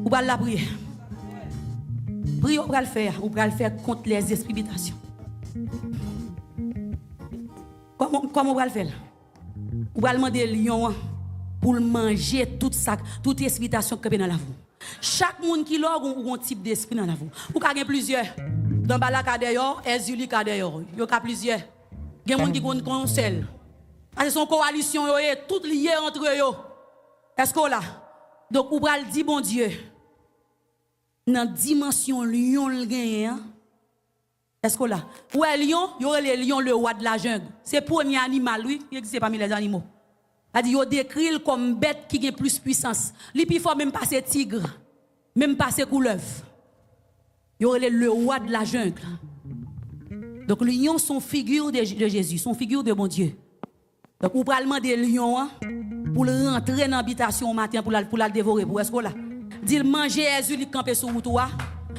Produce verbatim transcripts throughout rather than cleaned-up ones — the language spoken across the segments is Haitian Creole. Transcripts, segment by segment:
Ou pral lapriyè. Priyè ou pral fè a, ou pral fè kont lèzespri bitasyon. Kòman, kòman ou pral fè l? Ou pral mande lyon an pou l manje tout sa, tout espri bitasyon k kanpe nan lavi w. Chak moun ki la, ou gon, ou gon tip despri nan lavi w. Ou ka gen plizyè. Danbala ka dèyè w, Èzili ka dèyè w. Yo ka plizyè. Gen moun ki konn, konn yon sèl. Paske se yon kowalisyon yo ye, tout lye antre yo. Èske w la? Donk, ou pral di Bondye, nan dimansyon lyon l genyen an, èske w la? Ou wè lyon, yo rele lyon le roi de la jungle. Se premye animal, wi, ki egziste pami lèzanimo. Sa di, yo dekri l kòm bèt ki gen plis pwisans. Li pi fò menm pase tig, menm pase koulèv. Yo rele le roi de la jungle. Donk, lyon se yon figi de, de Jezi, se yon figi de Bondye. Donk, ou pral mande lyon an pou l rantre nan bitasyon w maten an, pou l al, pou l al devore pou w. Èske w la? Di l manje Èzili k kanpe sou wout ou a,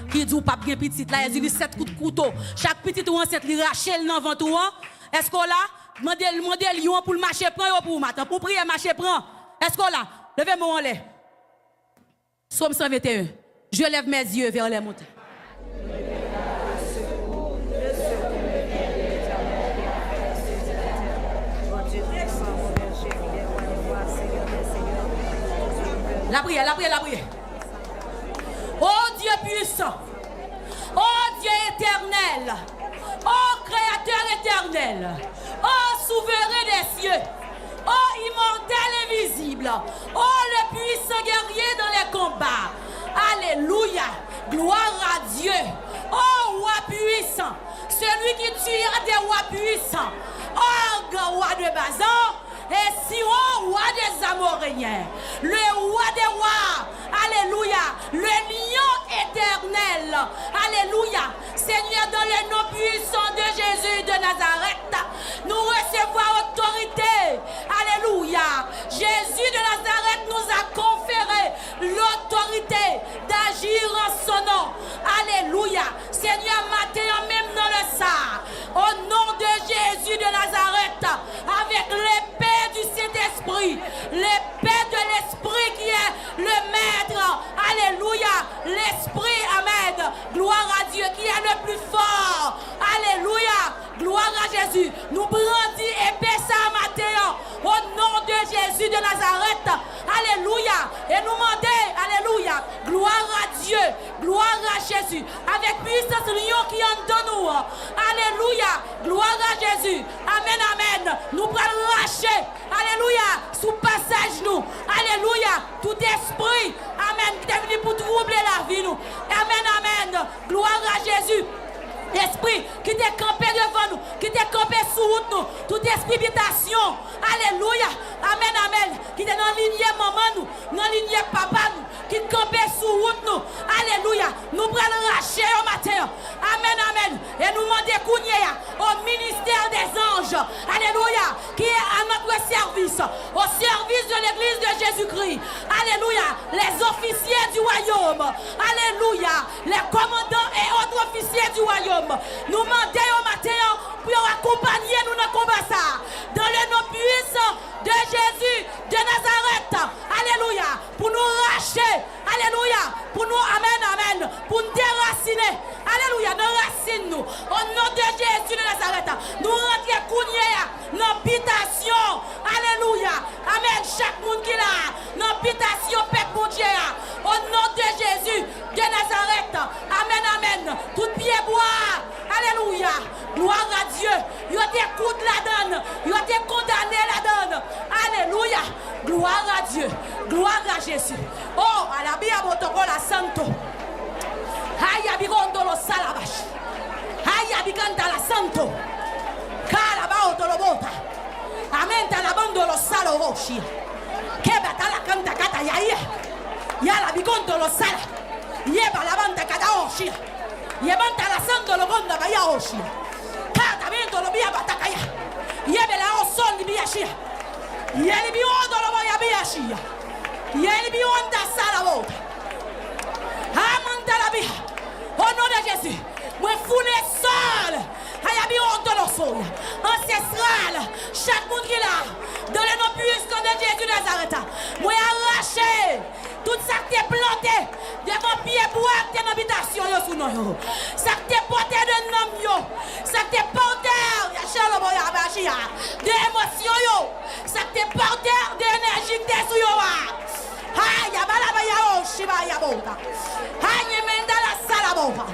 ki di w p ap gen pitit la, Èzili sèt kout kouto. Chak pitit ou ansent, li rache l nan vant ou an. Èske w la? Mande, mande lyon an pou l mache pran yo pou ou maten an. Pou priyè mache pran. Èske w la? Leve men w anlè. Sòm san venteyen. Je lève mes yeux vers les montagnes. Lapriyè, lapriyè, lapriyè. O Dye pwisan, o Dye etènèl, o Kreyatè etènèl, o Souveren dè syè, o Imòtèl envizib, o le pwisan gèrye dan lè konba. Alelouya! Glwa a Dye! O Wa pwisan, seli ki tia de wa pwisan, Og, wa de Bazan, e Siwon, wa dè Zamoreyen, le wa dè wa, alelouya, le lyon etènèl, alelouya, Senyè, dans le nom puissant de Jésus de Nazareth, nou resevwa otorite, alelouya, Jésus de Nazareth nous a conféré l'autorité d'agir en son nom, alelouya, Senyè, maten an menm nan lè sa, o non de Jezi de Nazarèt, avèk lepe di Sentespri, lepe de Lespri ki è le Mèt, alelouya, Lespri, amèn, glwa a Dye, ki è le pli fò, alelouya, glwa a Jezi, nou brandi epe sa a maten an, o non de Jezi de Nazarèt, alelouya, e nou mande, alelouya, glwa a Dye, glwa a Jezi, avèk pwisans lyon ki anndan nou an. Alelouya! Glwa a Jezi! Amèn, amèn! Nou pral rache, alelouya, sou pasaj nou, alelouya, tout espri, amèn, ki te vini pou twouble lavi nou. Amèn, amèn! Glwa a Jezi! Espri ki te kanpe devan nou, ki te kanpe sou wout nou, tout espri bitasyon, alelouya, amèn, amèn, ki te nan linye manman nou, nan linye papa nou, ki kanpe sou wout nou. Alelouya. Nou pral rache yo maten an. Amèn, amèn. E nou mande kounye a, au ministère des anges, alelouya, qui est à notre service, au service de l'Église de Jésus-Christ, alelouya, les officiers du royaume, alelouya, les commandants et autres officiers du royaume, nou mande yo maten an pou yo akonpanye nou nan konba sa a. Dans le nom puissant de Jésus de Nazareth, alelouya, pou nou rache, alelouya, pou nou, amèn, amèn, pou n derasinen, alelouya, nan rasin nou, o non de Jezi de Nazarèt, nou rantre kounye a nan bitasyon, alelouya, amèn, chak moun ki la, nan bitasyon pèp Bondye a, o non de Jezi de Nazarèt, amèn, amèn, tout pyebwa, alelouya, glwa a Dye, yo te koud ladann, yo te kondane ladann. Alelouya! Glwa a Dye! Glwa a Jezi! Oh, alabia botoko la santo. Haya bikondo lo salabash. Haya bikanta la santo. Kala ba otolo bota. Amenta la bando lo salo roshi. Keba tala kanta kata ya ye. Yala bikondo lo sala. Yeba la banta kata oshi. Ye banta la santo lo gonda ba ya oshi. Kata bento lo bia bataka ya. Yebe la oson di bia shia. Ye li bi ondo lo bo ya bia shia. Ye li bi onda sala bo. Amanta la bia. O non de Jezi, mwen foule sòl. Aya bi ondo lo soya. Ansestral, chak moun ki la, dans le nom puissant de Jésus de Nazareth, mwen arache Tout sa k te plante devan pye bwa k te nan bitasyon yo sou non yo. Sa k te pòte de nanm yo. Sa k te pòte, yachalobo yabachi a, de emosyon yo. Sa k te pòte de enèji k te sou yo a. Ha, yabalaba yao, shiba yabota. Ha, yemenda la salabota.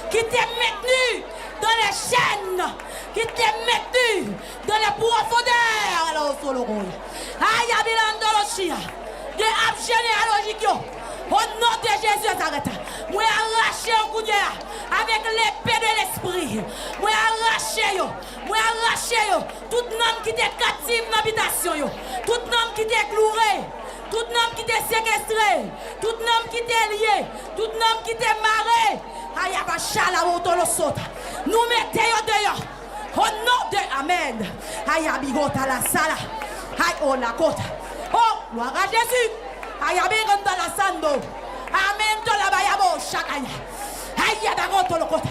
Ki te mentni dans les chaînes, ki te mentni dans les profondeurs, alò solokoy. Ayabilandolochia, de ab jeneyalojik yo, o non de Jezi Nazarèt, mwen arache yo kounye a, avèk lepe de lespri, mwen arache yo, mwen arache yo, tout nanm ki te kaptif nan bitasyon yo, tout nanm ki te kloure, tout nanm ki te sekestre, tout nanm ki te lye, tout nanm ki te mare, ayabachala wotolosota. Nou mete yo deyò. O non de amèn. Ayabigota la sala. Ay o la kota. O, glwa a Jezi. Ayabiganda la sando. Amèn to la bayabo chakaya. Ayabagoto lo kota.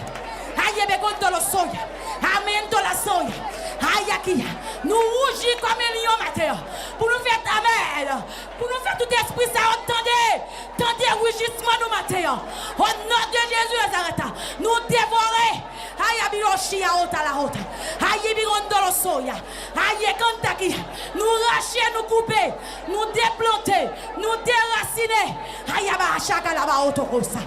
Ayebegondo lo soya. Amèn to la soya. Ayakiya. Nou wouji kòm yon lyon maten an. Pou nou fè amèn. Pou nou fè tout espri sa yo tande, tande rijisman nou maten an. O non de Jezi Nazarèt, nou devore. Ayabiroshi a ota la ota. Ayibirondolo soya. Aye kantaki. Nou rache, nou koupe, nou deplante, nou derasine. Ayaba achaka laba otokosa.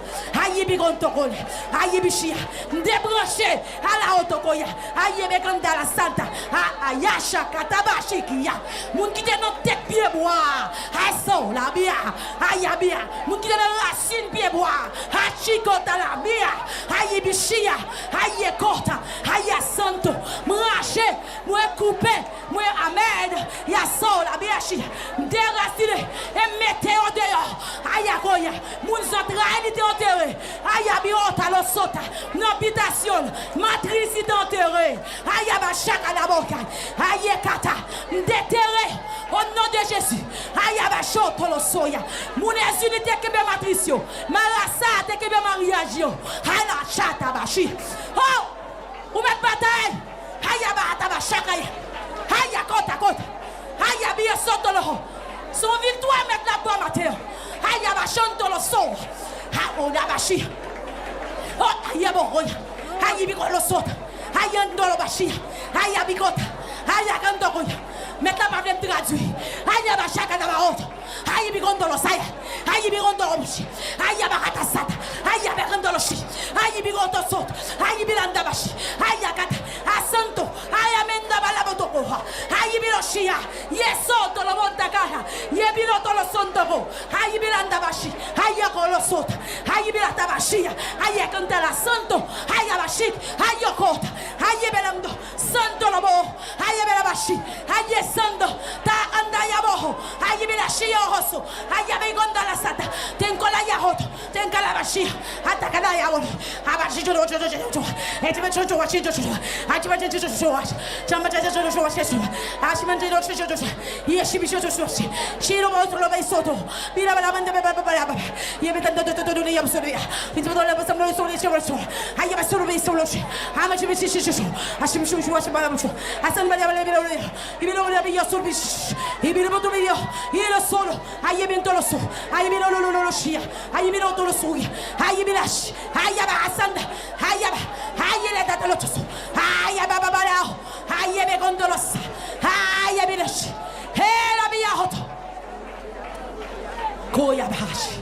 Ayibirontokole. Ayibishi a. M debranche. Ala otokoya. Aye bekanda la santa. A, ayasha katabashi kiya. Moun ki te nan tèt pye bwa. Aso la bia. Aya bia. Moun ki te nan rasin pye bwa. Achiko ta la bia. Ayi bichiya. Aye kota. Aya santo. Mwen rache. Mwen koupe. Mwen amèn. Yaso la bia chi. M derasine. E mete yo deyò. Aya koya. Moun zantray li te antere. Aya biro talo sota. Nan bitasyon l. Matris li te antere. Aya ba chaka la bokay. Aye kata. M detere. O non de Jezi. Aya ba chotolo soya. Moun Ezili te kenbe matris yo. Marasa te kenbe maryaj yo. Hala chata bachi. Oh! Ou mèt batay. Aya ba ata ba chakaya. Aya kota kota. Aya biye sotolo. Se yon viktwa mèt la ba w maten an. Aya ba chantolo so. Ha o da bashi. Oh, aya bo oya. Ayi bikolo sota. Aya ndolo bashi. Aya bikota. Aya kando koya. Mèt la pa vle m tradui. Aya ba chaka da ba oto. Ayi bikondolo saya. Ayi bikondolo mushi. Aya ba kata sata. Aya ba kondolo shi. Ayi bikoto sota. Ayi bilanda bashi. Aya kata. Asanto. Aya menda ba la botoko. Ayi bilo shia. Yeso tolo monta kaya. Ye bilo tolo sontoko. Ayi bilanda bashi. Aya kolo sota. Ayi bilata bashi. Aya kanta la santo. Aya bashi. Aya kota. Ayi belando. Santo lobo. Aye bela bashi. Aye sando. Ta anda ya boho. Aye bela shi ya hoso. Aye be gonda la sata. Tenkola ya hoto. Tenkala bashi. Atakala ya hoto. Abashi jodo jodo jodo jodo. Eti be jodo washi jodo jodo. Aji be jodo jodo washi. Chamba jodo jodo jodo washi. Ashi man jodo jodo jodo. Ye shi bi jodo jodo washi. Shi lobo lobo isoto. Bila bala banda baba baba baba. Ye be tando dodo dodo ya busodo ya. Eti be dodo baba samlo isoto ya busodo. Aye ba solo be isoto. Ama shi bi shi shi shi. Ashi mi shi shi washi bala buso. Asan bala bala bila. Ibilo bula biyo sulbish. Ibilo butu biyo. Ilo solo. Aye bin tolo so. Aye bin lo lo lo lo shia. Aye bin lo tolo suya. Aye bin lash. Aye ba asanda. Aye ba. Aye le tata lo toso. Aye ba ba ba lao. Aye be gondolosa. Aye bin lash. He la biya hoto. Koya bash.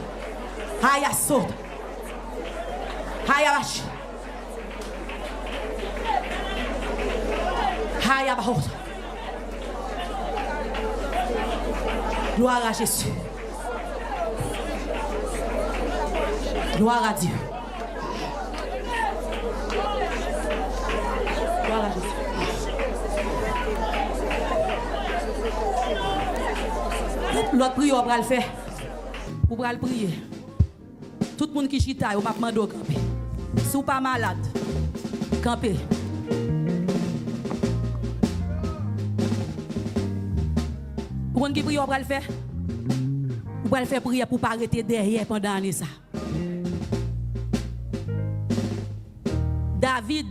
Aya sot. Aya bash. Aya bahot. Gloire à Jésus. Gloire à Dieu. Gloire à Jésus. Lòt priyè w pral fè. Ou pral priye. Tout moun ki chita yo, m ap mande w kanpe. Si w pa malad, kanpe. Ou konn ki priyè w pral fè? Ou pral fè priyè pou w pa rete dèyè pandan ane sa. David,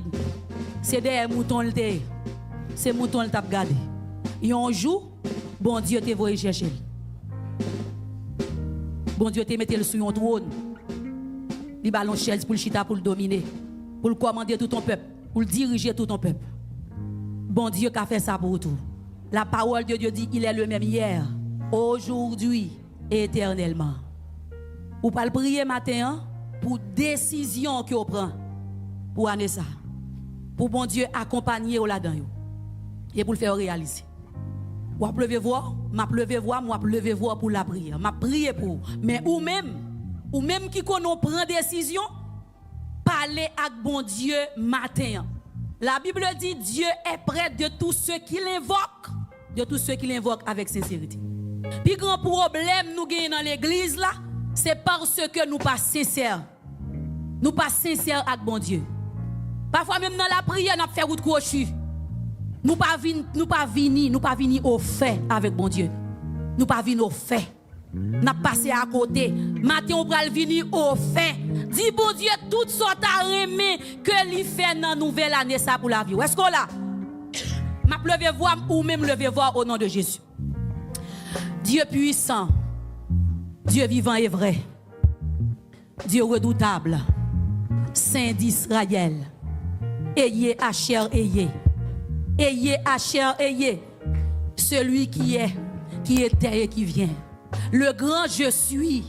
se dèyè mouton l te ye. Se mouton l t ap gade. Yon jou, Bondye te voye chèche l. Bondye te mete l sou yon twòn. Li ba l yon chèz pou l chita, pou l domine, pou l kòmande tout yon pèp, pou l dirije tout yon pèp. Bondye ka fè sa pou ou tou. La parole de Dieu dit, il est le même hier, aujourd'hui et éternellement. Ou pral priye maten an pou desizyon ke w pran pou ane sa. Pou Bondye akonpanye w ladan yo. E pou l fè w reyalize. W ap leve vwa w, m ap leve vwa m, w ap leve vwa w pou lapriyè. M ap priye pou ou. Men ou menm, ou menm ki konnen w pran desizyon, pale ak Bondye maten an. La Bible dit, Dieu est près de tous ceux qui l'invoquent, de tous ceux qui l'invoquent avec sincérité. Pi gran pwoblèm nou genyen nan legliz la, se paske nou pa sensè. Nou pa sensè ak Bondye. Pafwa menm nan lapriyè, n ap fè wout kwochi. Nou pa vin, nou pa vini, nou pa vini ofè avèk Bondye. Nou pa vin ofè. N ap pase akote. Maten ou pral vini ofè. Di Bondye tout sa w ta renmen ke li fè nan nouvèl ane sa pou lavi w. Èske w la? M ap leve vwa m, ou menm leve vwa w, au nom de Jésus. Dieu puissant, Dieu vivant et vrai, Dieu redoutable, Saint d'Israël, Éhyé Asher Éhyé, Éhyé Asher Éhyé, celui qui est, qui était et qui vient, le grand je suis.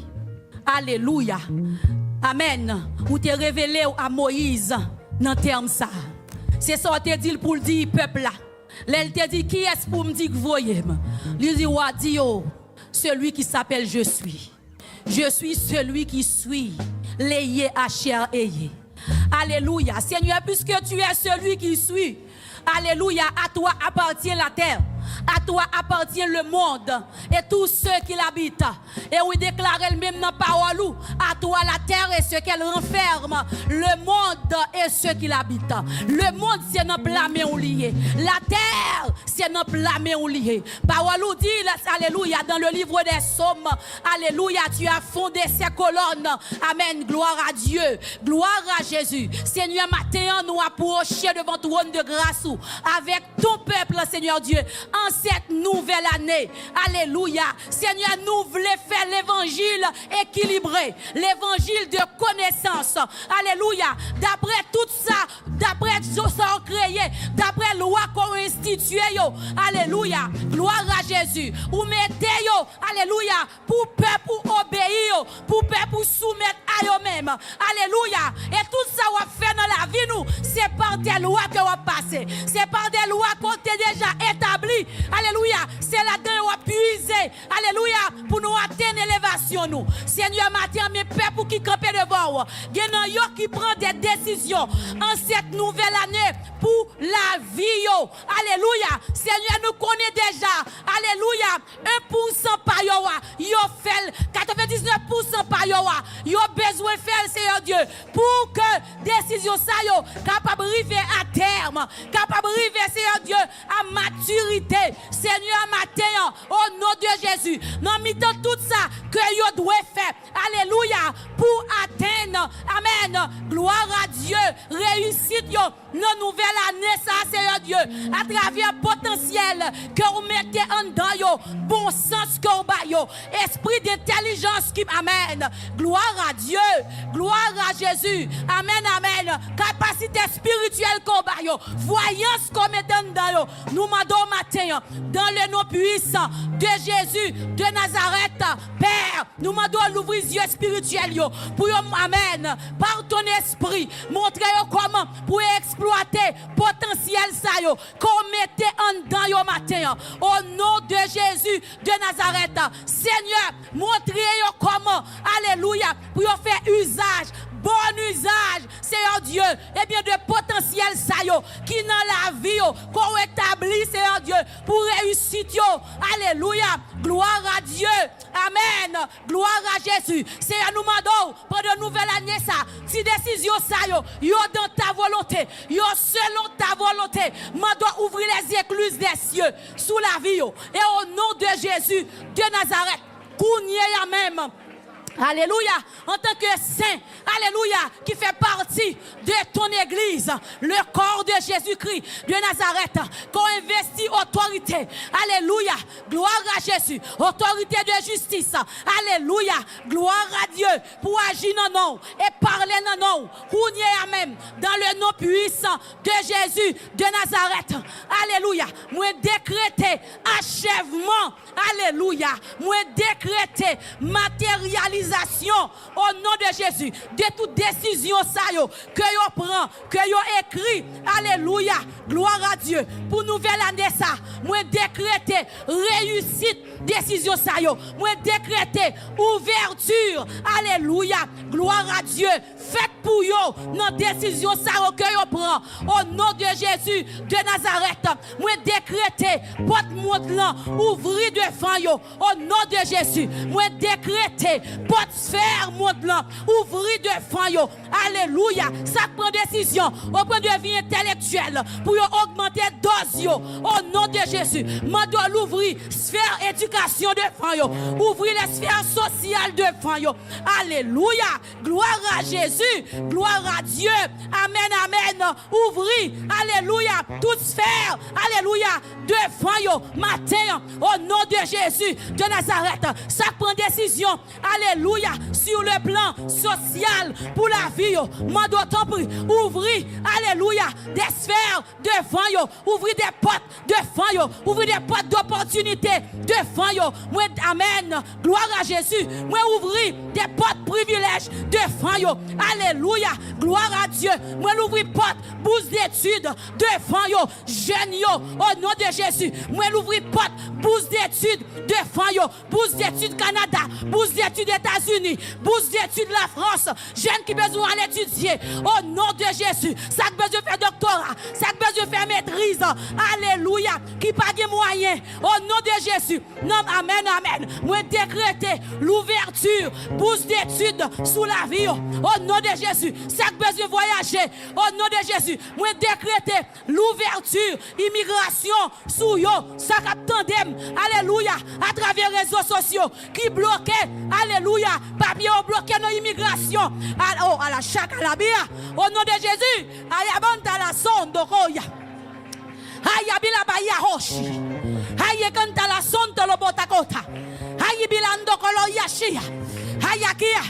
Alelouya. Amèn. Ou te revele w a Moyiz nan tèm sa. Se sa w te di l pou l di pèp la. Lè l te di, "Kiyès pou m di k voye m?" Li di, w a di yo, "Celui qui s'appelle Je suis. Je suis celui qui suis, l'Éhyé Asher Éhyé." Alelouya. Seigneur, puisque tu es celui qui suis, alelouya, à toi appartient la terre, à toi appartient le monde et tout ce qui l'habite. E wi, deklare l menm nan pawòl ou, "À toi la terre et ce qu'elle renferme, le monde et ce qui l'habite." Lemonn se nan pla men w li ye. Latè se nan pla men w li ye. Pawòl ou di, alelouya, dans le livre des psaumes, alelouya, tu as fondé ses colonnes. Amen, gloire à Dieu, gloire à Jésus. Senyè, maten an, nou apwoche devan twòn de gras ou avèk ton pèp, Senyè Dye, an sèt nouvèl ane. Alelouya. Senyè, nou vle fè levanjil ekilibre, levanjil de konesans. Alelouya. Daprè tout sa, daprè sa w kreye, daprè lwa ke w enstitye yo. Alelouya. Gloire à Jésus. Ou mete yo, alelouya, pou pèp ou obeyi yo, pou pèp ou soumèt a yo menm. Alelouya. E tout sa w ap fè nan lavi nou, se pa de lwa ke w ap pase. Se pa de lwa ke w te deja etabli. Alelouya. Se ladan yo w ap puize. Alelouya. Pou nou atenn elevasyon nou. Senyè, maten an, men pèp ou ki kanpe devan w. Gen nan yo ki pran de desizyon an sèt nouvèl ane pou lavi yo. Alelouya. Senyè, nou konnen deja, alelouya, en pousan pa yo a, yo fè l, katrevendiznèf pousan pa yo a, yo bezwen fè l, Senyè Dye, pou ke desizyon sa yo kapab rive a tèm, kapab rive, Senyè Dye, a matirite. Senyè, maten an, o non de Jezi, nan mitan tout sa ke yo dwe fè, alelouya, pou atenn, amèn, gloire à Dieu, reyisit yo, nan nouvèl ane sa, Senyè Dye, atravè potansyèl ke w mete anndan yo, bon sans ke w ba yo, espri d'entèlijans ki, amèn, gloire à Dieu, gloire à Jésus, amèn, amèn, kapasite espirityèl ke w ba yo, vwayans ke w mete anndan yo, nou mande w maten an, dans le nom puissant de Jésus de Nazareth, Pè, nou mande w louvri zye espirityèl yo, pou yo, amèn, par ton esprit, montre yo kòman pou yo eksplwate potansyèl sa yo ke w mete anndan yo maten an. O non de Jezi de Nazarèt, Senyè, montre yo kòman, alelouya, pou yo fè izaj, bon izaj, Senyè Dye, ebyen, de potansyèl sa yo ki nan lavi yo, ke w etabli, Senyè Dye, pou reyisit yo. Alelouya, gloire à Dieu. Amèn. Gloire à Jésus. Senyè, nou mande w, pandan nouvèl ane sa, ti desizyon sa yo, yo dans ta volonté, yo selon ta volonté. Mande w ouvri les écluses des cieux sou lavi yo. E o non de Jezi de Nazarèt, kounye a menm, Alelouya. Antanke sen, alelouya, ki fè pati de ton église, le corps de Jésus-Christ de Nazareth, ke w envesti otorite, alelouya, glwa a Jezi, otorite de jistis, alelouya, glwa a Dye, pou aji nan non w e pale nan non w, kounye a menm, dans le nom puissant de Jésus de Nazareth, alelouya, mwen dekrete achèvman, alelouya, mwen dekrete materyalizasyon, o non de Jezi, de tout desizyon sa yo ke yo pran, ke yo ekri, alelouya, glwa a Dye, pou nouvèl ane sa, mwen dekrete reyisit desizyon sa yo, mwen dekrete ouvèti, alelouya, glwa a Dye, fèt pou yo nan desizyon sa yo ke yo pran, o non de Jezi de Nazarèt, mwen dekrete pòt mond lan ouvri devan yo, o non de Jezi, mwen dekrete pòt sfè mond lan ouvri devan yo. Alelouya. Sa k pran desizyon, o pwen de vi entèlektyèl, pou yo ogmante dòz yo, o non de Jezi, mande w louvri sfè edikasyon devan yo, ouvri lè sfè sosyal devan yo. Alelouya. Glwa a Jezi, glwa a Dye. Amèn, amèn. Ouvri, alelouya, tout sfè, alelouya, devan yo maten an, o non de Jezi de Nazarèt. Sa k pran desizyon, alelouya, sur le plan sosyal pou lavi yo, mande w tanpri, ouvri, alelouya, de sfè devan yo, ouvri de pòt devan yo, ouvri de pòt dopòtinite devan yo. Mwen, amèn, glwa a Jezi, mwen ouvri de pòt privilèj devan yo. Alelouya, glwa a Dye, mwen louvri pòt bous detid devan yo, jèn yo, o non de Jezi, mwen louvri pòt bous detid devan yo, bous detid Kanada, bous detid Etazini, bous detid Lafrans, jèn ki bezwen al etidye, o non de Jezi, sa k bezwen fè doktora, sa k bezwen fè metriz, alelouya, ki pa gen mwayen, o non de Jezi, non, amèn, amèn, mwen dekrete louvèti bous detid sou lavi yo, o non de Jezi, sa k bezwen vwayaje, o non de Jezi, mwen dekrete louvèti imigrasyon sou yo, sa k ap tande m, alelouya, atravè rezo sosyo, ki bloke, alelouya, papye yo bloke nan imigrasyon, al, o, ala chaka labia, o non de Jezi, ayabanta la sondo koya, ayabila baya hoshi, ayekanta la sonto lobotakota, ayibilando kolo yashiya, ayakia,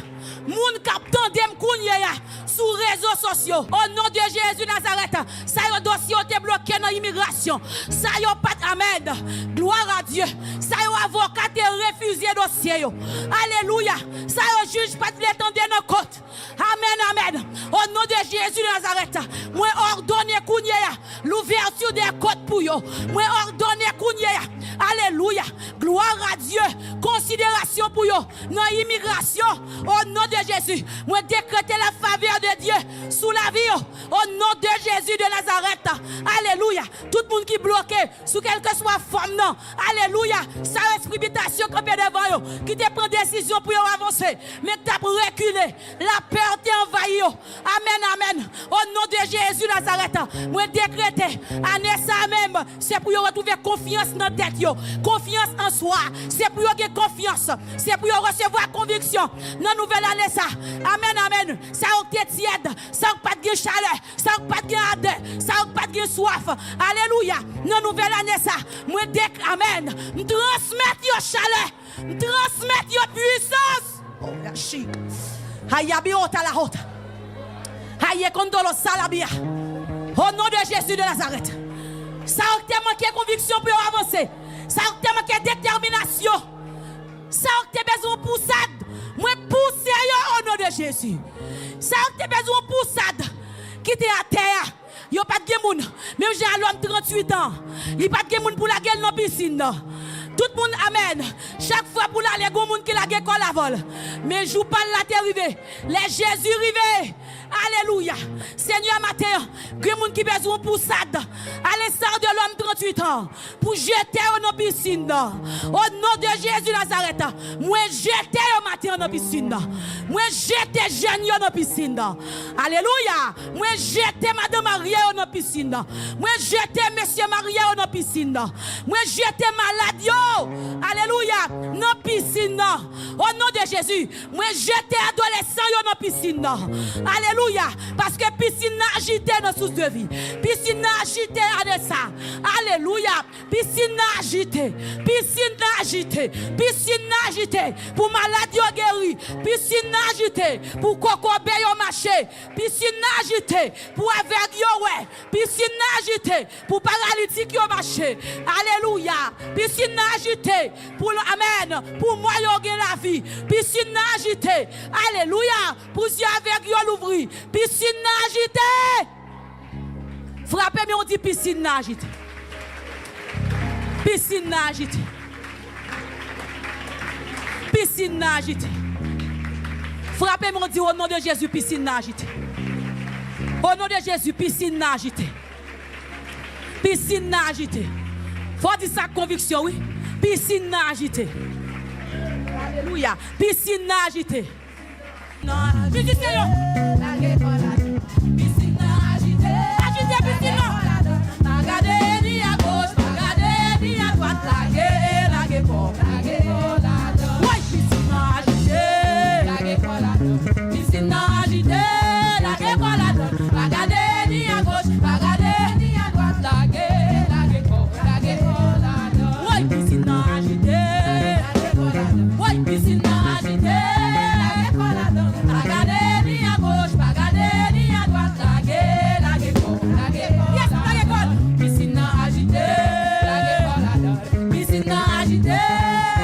moun k ap tande m kounye a sou rezo sosyo, o non de Jezi Nazarèt, sa yo dosye yo te bloke nan imigrasyon, sa yo pa t, amèn, glwa a Dye, sa yo avoka te refize dosye yo, alelouya, sa yo jij pa t vle tande nan kot, amèn, amèn, o non de Jezi de Nazarèt, mwen òdone kounye a louvèti de kot pou yo, mwen òdone kounye a, alelouya, glwa a Dye, konsiderasyon pou yo nan imigrasyon, o non de Jezi, mwen dekrete la favè de Dye sou lavi yo, o non de Jezi de Nazarèt, alelouya, tout moun ki bloke sou kèlkeswa fòm nan, alelouya, sa yo espri bitasyon kanpe devan yo, ki te pran desizyon pou yo avanse, men k t ap rekile, lapè te anvayi yo, amèn, amèn, o non de Jezi Nazarèt, mwen dekrete, ane sa a menm, se pou yo retwouve konfyans nan tèt yo, konfyans an swa, se pou yo gen konfyans, se pou yo resevwa konviksyon nan nouvèl ane sa, amèn, amèn, sa yo k te tyèd, sa yo k pa t gen chalè, sa yo k pa t gen adè, sa yo k pa t gen swaf, alelouya, nan nouvèl ane sa, mwen dek, amèn, m transmèt yo chalè, m transmèt yo pwisans, o la chik, hayabi ota la hota, haye kondolo salabia, o non de Jezi de Nazarèt, sa yo k te manke konviksyon pou yo avanse, sa yo k te manke detèminasyon, sa yo k te bezwen yon pousad, mwen pouse yo o non de Jezi, sa yo k te bezwen yon pousad, ki te atè a, yo pa t gen moun, menm jan a lòm tranntuit an, li pa t gen moun pou lage l nan pisin nan, tout moun, amèn, chak fwa pou l ale, gon moun ki lage kò l avè l, men jou pa l la te rive, lè Jezi rive, Alelouya. Senyè, maten an, gen moun ki bezwen yon pousad, à l'instar de l'homme tranntuit an, pou jete yo nan pisin nan. O non de Jezi Nazarèt, mwen jete yo maten an nan pisin nan. Mwen jete jèn yo nan pisin nan. Alelouya. Mwen jete madanm marye yo nan pisin nan. Mwen jete mesye marye yo nan pisin nan. Mwen jete malad yo, alelouya, nan pisin nan. O non de Jezi, mwen jete adolesan yo nan pisin nan. Alelouya. Paske pisin nan ajite nan Source de Vie. Pisin nan ajite, Anessa. Alelouya. Pisin nan ajite. Pisin nan ajite. Pisin nan ajite. Pou malad yo geri. Pisin nan ajite. Pou kokobe yo mache. Pisin nan ajite. Pou avèg yo wè. Pisin nan ajite. Pou paralitik yo mache. Alelouya. Pisin nan ajite. Pou l-, amèn. Pou mò yo gen lavi. Pisin nan ajite. Alelouya. Pou zye avèg yo louvri. Pisin nan ajite. Frape men w di, pisin nan ajite. Pisin nan ajite. Pisin nan ajite. Frape men w di, o non de Jezi, pisin nan ajite. O non de Jezi, pisin nan ajite. Pisin nan ajite. Fò w di sa ak konviksyon, wi. Pisin nan ajite. Alelouya. Pisin nan ajite. Mizisyen yo. Ajite pisin nan. Pa gade ni agoch, pa gade ni adwat. Lage, lage kò, lage kò ladan. Woy, pisin nan ajite. Lage kò ladan. Pisin nan ajite. Lage kò ladan. Pa gade ni agoch, pa gade ni adwat. Lage, lage kò, lage kò ladan. Woy, pisin nan ajite. Woy, pisin nan ajite. Pa gade ni agoch, pa gade ni adwat. Lage, lage kò, lage kò. Yes, lage kò. Pisin nan ajite. Lage kò ladan. Pisin nan ajite.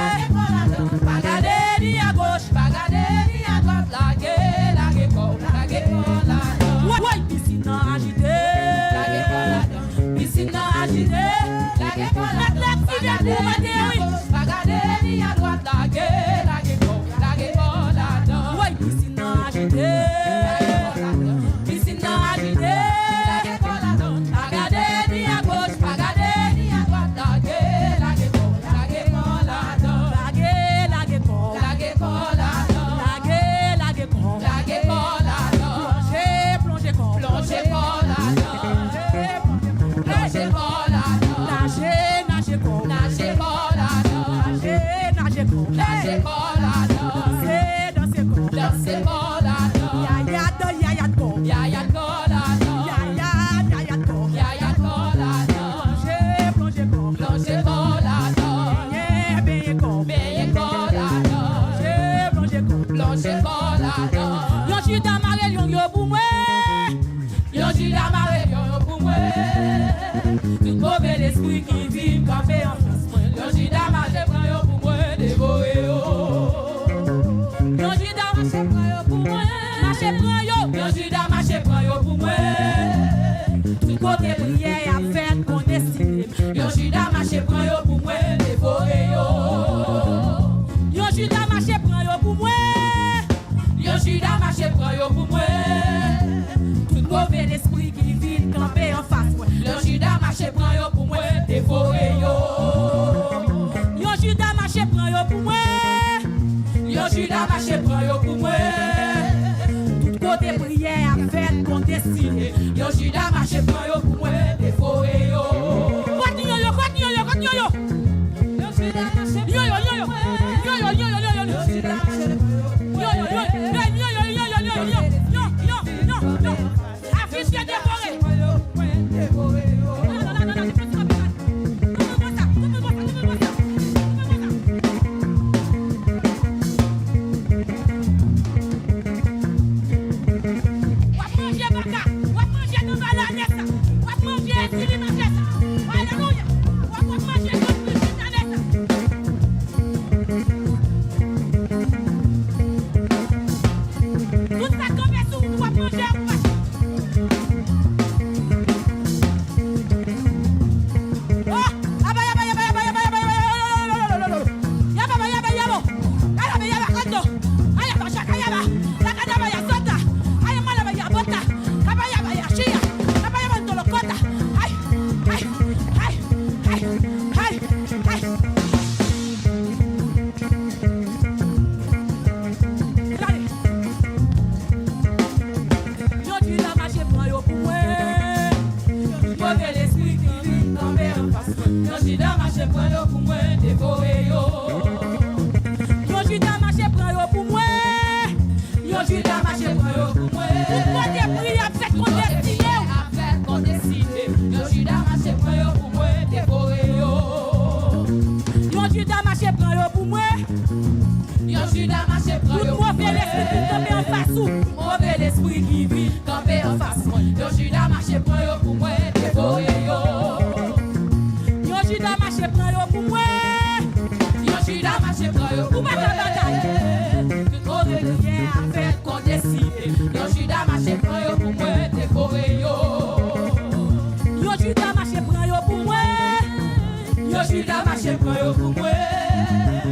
Lage kò ladan. Pa gade ni agoch, pa gade ni adwat. Lage, lage kò, lage kò ladan. Woy, pisin nan ajite. Lage kò ladan. Pisin nan ajite. Lage kò ladan. Mèt lekti gen pou mete, wi. Pa gade ni adwat, lage, lage kò, lage kò ladan. Woy, pisin nan ajite. Lage kò ladan. Pisin nan ajite. Lage kò ladan. Pa gade ni agoch, pa gade ni adwat, lage, lage kò, lage kò ladan. Lage, lage kò. Lage kò ladan. Lage, lage kò. Lage kò ladan. Plonje, plonje kò. Plonje kò ladan. Plonje kò ladan. Naje, naje kò. Naje kò ladan. Naje, naje kò. Naje kò ladan. Danse, danse kò. Danse kò ladan. Yayad, yayad kò. Yayad kò ladan. Yayad, yayad kò. Yayad kò ladan. Plonje, plonje kò. Plonje kò ladan. Benyen, benyen kò. Benyen kò ladan. Plonje, plonje kò. Plonje kò ladan. Yon Jida mare lyon yo pou mwen. Yon Jida mare lyon yo pou mwen. Tout move lespri ki vin kanpe anfas mwen. Yon Jida mache pran yo pou mwen, devore yo. Yon Jida mache pran yo pou mwen. Mache pran yo. Yon Jida mache pran yo pou mwen. Tout kote priyè y ap fèt, konnen si Yon Jida mache pran yo pou mwen, devore yo. Yon Jida mache pran yo pou mwen. Yon Jida mache pran yo pou mwen. Tout move lespri ki vin kanpe anfas mwen. Yon Jida mache pran yo pou mwen, devore yo. Yon Jida mache pran yo pou mwen. Yon Jida mache pran yo pou mwen. Tout kote priyè ap fèt, konnen si Yon Jida mache pran yo pou mwen, devore yo. Kot nyon yo, kot nyon yo, kot nyon yo? Yon Jida mache pran yo pou mwen. Nyon yo, nyon yo. Nyon yo, nyon yo, nyon yo, nyon yo. Yon Jida mache pran yo pou mwen. Nyon yo, nyon yo, nyon yo, nyon yo. Nyon, nyon, nyon, nyon, nyon. Afich yo devore. Non, non, non, non, non, se plis konplikasyon. Konprann sa, konprann sa, konprann sa, konprann sa. W ap manje baka, w ap manje nan balanès. Tout kote priye ap fèt kondestine w. Yon Jida mache pran yo pou mwen devore yo. Yon Jida mache pran yo pou mwen. Yon Jida mache pran yo pou mwen. Tout move lespri ki kanpe anfas ou. Move lespri ki vin kanpe anfas mwen. Yon Jida mache pran yo pou mwen devore yo. Yon Jida mache pran yo pou mwen. Yon Jida mache pran yo pou mwen. Ou pa ka batay. Tout move priyè ap fèt kondestine. Yon Jida mache pran yo pou mwen devore yo. Yon Jida mache pran yo pou mwen. Yon Jida mache pran yo pou mwen.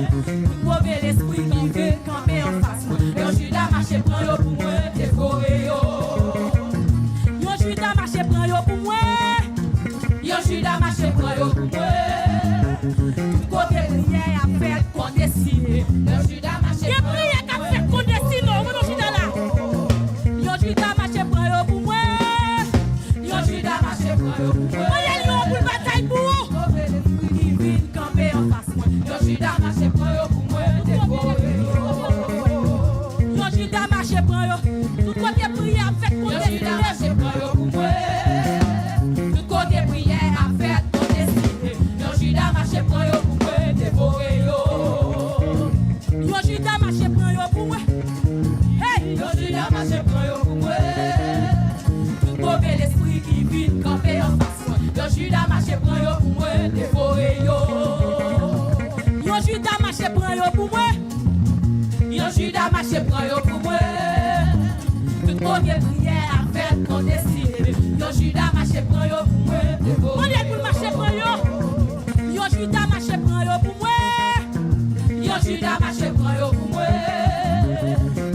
Tout move lespri ki vin kanpe anfas mwen. Yon Jida mache pran yo pou mwen devore yo. Yon Jida mache pran yo pou mwen. Yon Jida mache pran yo pou mwen. Tout kote priyè ap fèt kondestine. Yon Jida mache pran yo pou mwen. Gen priyè k ap fèt kondestine, ou konn yon Jida la. Yon Jida mache pran yo pou mwen. Yon Jida mache pran yo pou mwen. Mande l yon pou l batay pou ou. Move lespri ki vin kanpe anfas mwen. Yon Jida mache pran yo pou mwen devore yo. Yon Jida mache pran yo. Tout kote priyè ap fèt kondestine. Yon Jida mache pran yo pou mwen. Tout kote priyè ap fèt kondestine. Yon Jida mache pran yo pou mwen devore yo. Yon Jida mache pran yo pou mwen. Hey! Yon Jida mache pran yo pou mwen. Tout move lespri ki vin kanpe anfas mwen. Yon Jida mache pran yo pou mwen devore yo. Yon Jida mache pran yo pou mwen. Yon Jida mache pran yo pou mwen. Tout kote priyè ap fèt kondestine. Yon Jida mache pran yo pou mwen devore yo. Mande l pou l mache pran yo. Yon Jida mache pran yo pou mwen. Yon Jida mache pran yo pou mwen.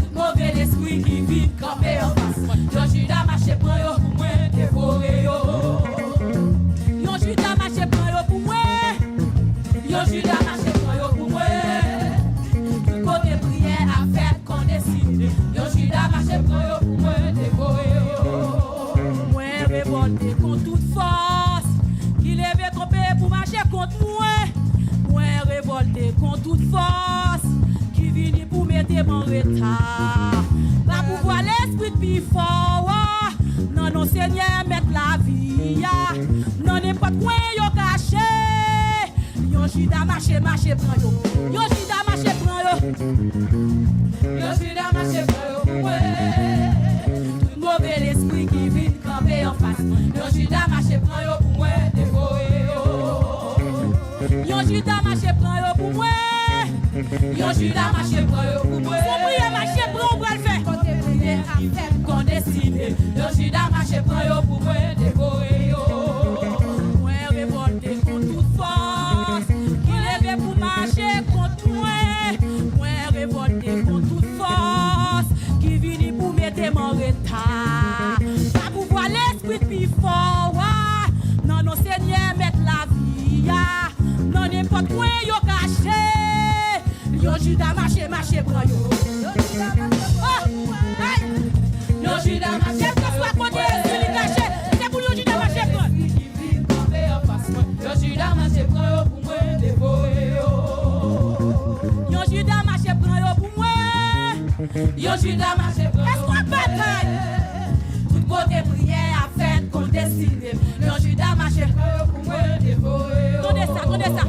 Tout move lespri ki vin kanpe anfas mwen. Yon Jida mache pran yo pou mwen devore yo. Yon Jida mache pran yo pou mwen. Yon Jida mache pran yo pou mwen. Tout kote priyè ap fèt kondestine. Yon Jida mache pran yo pou mwen devore yo. Mwen revòlte kont tout fòs ki leve kanpe pou mache kont mwen. Mwen revòlte kont tout fòs ki vini pou mete m an reta. Pa pouvwa lespri k pi fò a, nan non Senyè Mèt lavi a, nan nenpòt kwen yo kache. Yon Jida mache, mache pran yo. Yon Jida mache pran yo. Yon Jida mache pran yo pou mwen. Tout move lespri ki vin kanpe anfas mwen. Yon Jida mache pran yo pou mwen devore yo. Yon Jida mache pran yo pou mwen. Yon Jida mache pran yo pou mwen. Fò priyè mache pran ou pral fè. Kote priyè ap fèt kondestine. Yon Jida mache pran yo pou mwen devore yo. Mwen revòlte kont tout fòs ki leve pou mache kont mwen. Mwen revòlte kont tout fòs ki vini pou mete m an reta. Pa pouvwa lespri k pi fò a, nan non Senyè Mèt lavi a, nan nenpòt kwen yo kache. Yon Jida mache, mache pran yo. Oh! Hey! Yon Jida mache pran yo. Kèlkeswa kote Jezi li kache, se pou yon Jida mache pran. Yon Jida mache pran yo pou mwen devore yo. Yon Jida mache pran yo pou mwen. Yon Jida mache pran yo pou mwen. Èske w ap batay? Tout kote priyè ap fèt kondestine. Yon Jida mache pran yo pou mwen devore yo. Tande sa, tande sa.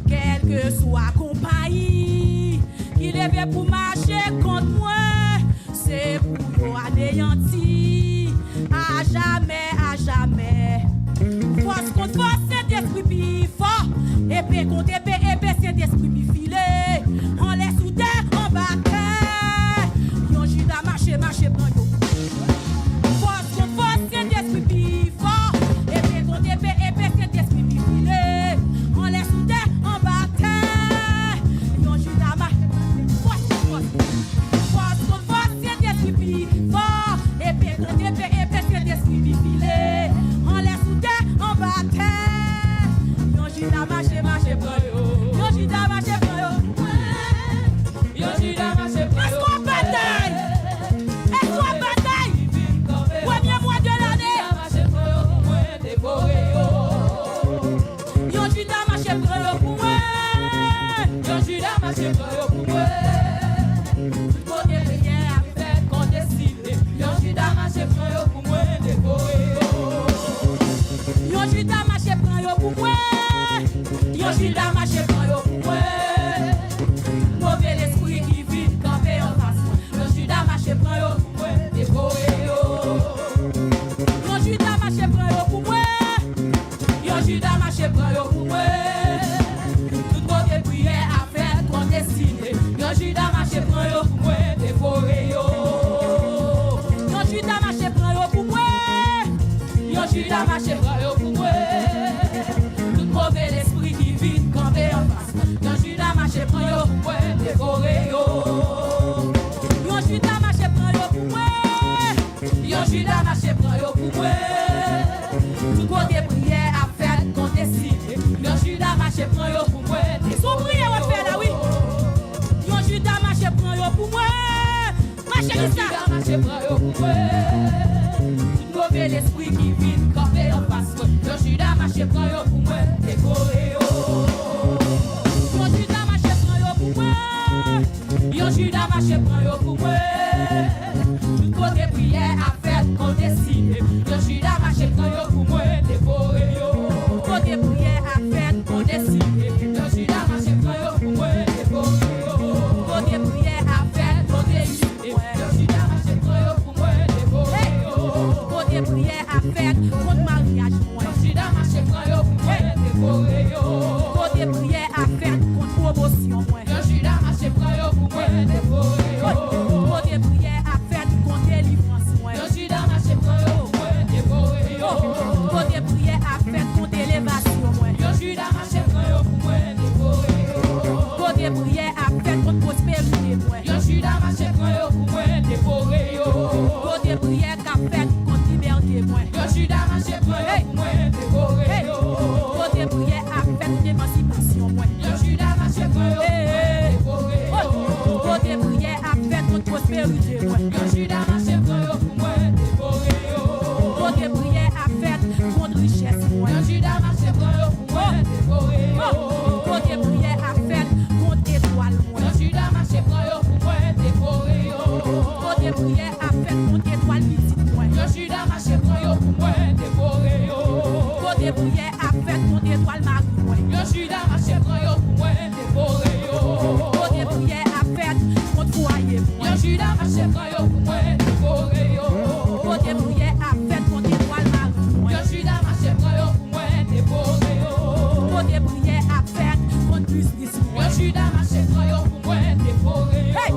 Kèlkeswa konpayi ki leve pou mache kont mwen, se pou yo aneyanti ajamè, ajamè. Fòs kont fòs, Sentespri pi fò. Epe kont epe, epe Sentespri pi file. Anlè sou tè, anba tè. Yon Jida mache, mache pran yo. Fòs kont fòs, Sentespri pi fò. Epe kont epe, epe Sentespri pi file. Anlè sou tè, anba tè. Yon Jida mache, fòs kont fòs. Fòs kont fòs, Sentespri pi fò. Epe kont epe, epe Sentespri pi file. Anlè sou tè, anba tè. Yon Jida mache, mache pran yo. Yon Jida mache pran yo. Yon Jida mache pran yo. Èske w ap batay? Èske w ap Mache pran yo pou mwen. Tout move lespri ki vin kanpe anfas mwen. Yon Jida mache pran yo pou mwen, devore yo. Yon Jida mache pran yo pou mwen. Yon Jida mache pran yo pou mwen. Tout kote priyè ap fèt, kont deside. Yon Jida mache pran yo pou mwen. Se yon priyè w ap fè la, wi. Yon Jida mache pran yo pou mwen. Mache ki sa? Yon Jida mache pran yo pou mwen. Tout move lespri ki vin kanpe anfas mwen. Yon Jida mache pran yo pou mwen, devore yo. Yon Jida mache pran yo pou mwen. Yon Jida mache pran yo pou mwen. Tout kote priyè ap fèt, kont deside. Yon Jida mache pran yo pou mwen, devore yo. Tout kote priyè ap fèt, kont deside. Yon Jida mache pran yo pou mwen, devore yo. Tout kote priyè ap fèt, kont deside. Yon Jida mache pran yo pou mwen, devore yo. Tout kote priyè ap fèt kont maryaj mwen. Yon Jida mache pran yo pou mwen, devore yo. Kote priyè ap fèt kont pwomosyon mwen. Yon Jida mache pran yo pou mwen, devore yo. Kote priyè ap fèt kont delivrans mwen. Yon Jida mache pran yo pou mwen, devore yo. Kote priyè ap fèt kont elevasyon mwen. Yon Jida mache pran yo pou mwen, devore yo. Kote priyè ap fèt kont pwosperite mwen. Yon Jida mache pran yo pou mwen, devore yo. Kote priyè k ap fèt kont libète mwen. Yon Jida mache pran yo pou mwen, devore yo. Kote priyè ap fèt kont emansipasyon mwen. Yon Jida mache pran yo pou mwen, devore yo. Kote priyè ap fèt kont pwosperite mwen. Yon Jida mache pran yo pou mwen, devore yo. Kote priyè ap fèt kont richès mwen. Yon Jida mache pran yo pou mwen, devore yo. Kote priyè ap fèt kont etwal mwen. Yon Jida mache pran yo pou mwen, devore yo. Kote priyè ap fèt kont etwal pitit mwen. Yon Jida mache pran yo pou mwen, devore yo. Kote priyè ap fèt kont etwal mari mwen. Yon Jida mache pran yo pou mwen, devore yo. Kote priyè ap fèt kont fwaye mwen. Yon Jida mache pran yo pou mwen, devore yo. Kote priyè ap fèt kont etwal mari mwen. Yon Jida mache pran yo pou mwen, devore yo. Kote priyè ap fèt kont biznis mwen. Yon Jida mache pran yo pou mwen, devore yo. Hey!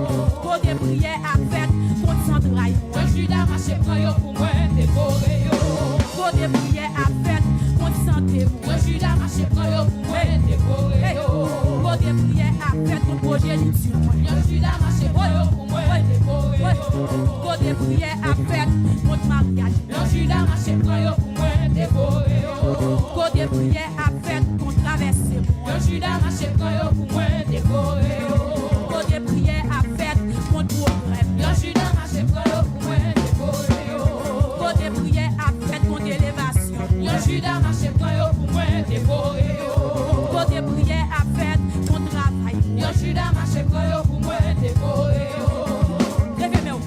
Kote priyè ap fèt kont zantray mwen. Yon Jida mache pran yo pou mwen, devore yo. Kote priyè ap fèt kont sante mwen. Yon Jida mache pran yo pou mwen, devore yo. Kote priyè ap fèt kont pwojeniti mwen. Yon Jida mache pran yo pou mwen, devore yo. Kote priyè ap fèt kont maryaj mwen. Yon Jida mache pran yo pou mwen, devore yo. Kote priyè ap fèt kont travèse mwen. Yon Jida mache pran yo pou mwen, devore yo. Kote priyè ap fèt kont pwoblèm. Yon Jida mache pran yo pou mwen, devore yo. Kote priyè ap fèt kont elevasyon. Yon Jida mache pran yo pou mwen, devore yo. Kote priyè ap fèt kont travay. Yon Jida mache pran yo pou mwen, devore yo. Leve men w.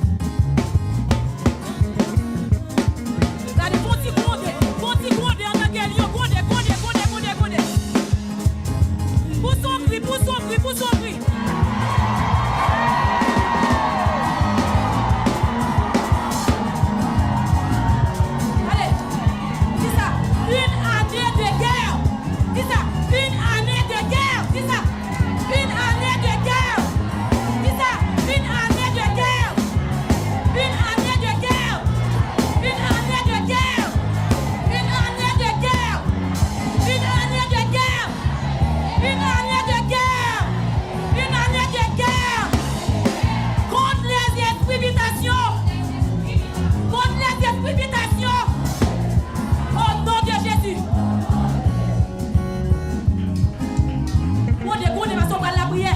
Gade, fon ti gwonde, fon ti gwonde antanke lyon, gwonde, gwonde, gwonde, gwonde, gwonde. Pouse yon kri, pouse yon kri, pouse yon kri. Allez, dis ça, une année de guerre. Dis ça, une année de guerre. Dis ça, une année de guerre. Dis ça, une année de guerre. Une année de guerre. Une année de guerre. Une année de guerre. Une année de guerre. Une année de guerre. Une année de guerre. Contre les esprits d'habitation. Contre les esprits d'habitation. Au nom de Jésus. Gwonde, gwonde, paske w pral lapriyè.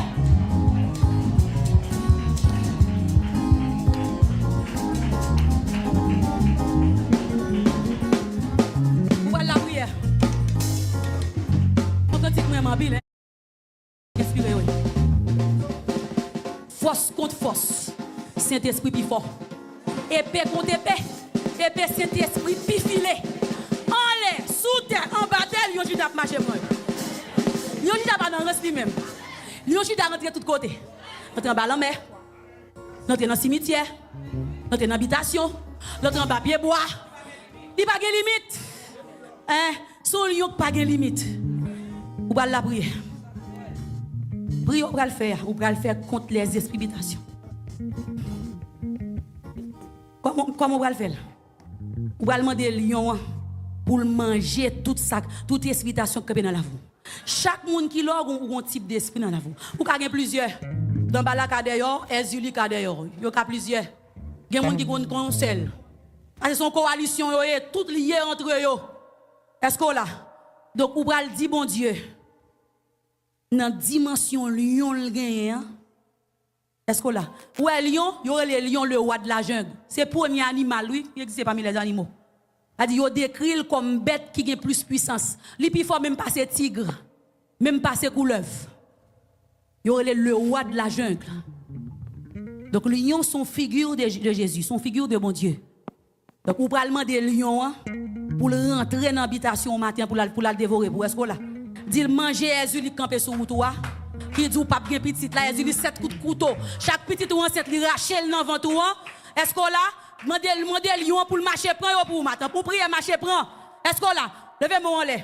Ou pral lapriyè. Fò kantik mwen anpil, hein. Enspire, wi. Fòs kont fòs. Sentespri pi fò. Epe kont epe. Epe Sentespri pi file. Anlè, sou tè, anba tè, Lyon Jida ap mache pran yo. Lyon Jida pa nan rans li menm. Lyon Jida rantre tout kote. Rantre anba lanmè. L antre nan simityè, l antre nan bitasyon, l antre anba pyebwa. Li pa gen limit. Hein? Se yon lyon k pa gen limit. Ou pral lapriyè. Priyè ou pral fè a, ou pral fè kont lèzespri bitasyon. Kòman, kòman ou pral fè l? Ou pral mande lyon an pou l manje tout sa, tout espitasyon k kanpe nan lavi w. Chak moun ki la w, ou gon tip de espri nan lavi w. Ou ka gen plizyè. Danbala ka dèyè w, Èzili ka dèyè w. Yo ka plizyè. Gen moun ki konn kon yon sèl. Paske se yon kowalisyon yo ye, tout lye antre yo. Èske w la? Donk, ou pral di Bondye, nan dimansyon lyon l genyen an, èske w la? Ou wè lyon, yo rele lyon le roi de la jungle. Se premye animal, wi, ki egziste pami lèzanimo. Sa di, yo dekri l kòm bèt ki gen plis pwisans. Li pi fò menm pase tig, menm pase koulèv. Yo rele le roi de la jungle. Donk, lyon se yon figi de, de Jezi, se yon figi de Bondye. Donk, ou pral mande lyon an pou l rantre nan abitasyon w maten an, pou l al, pou l al devore pou w. Èske w la? Di l manje Èzili k kanpe sou wout ou a, ki di w p ap gen pitit la, Èzili sèt kout kouto. Chak pitit ou ansent, li rache l nan vant ou an. Èske w la? Mande, mande lyon an pou l mache pran yo pou ou maten. Pou w priye, mache pran. Èske w la? Leve men w anlè.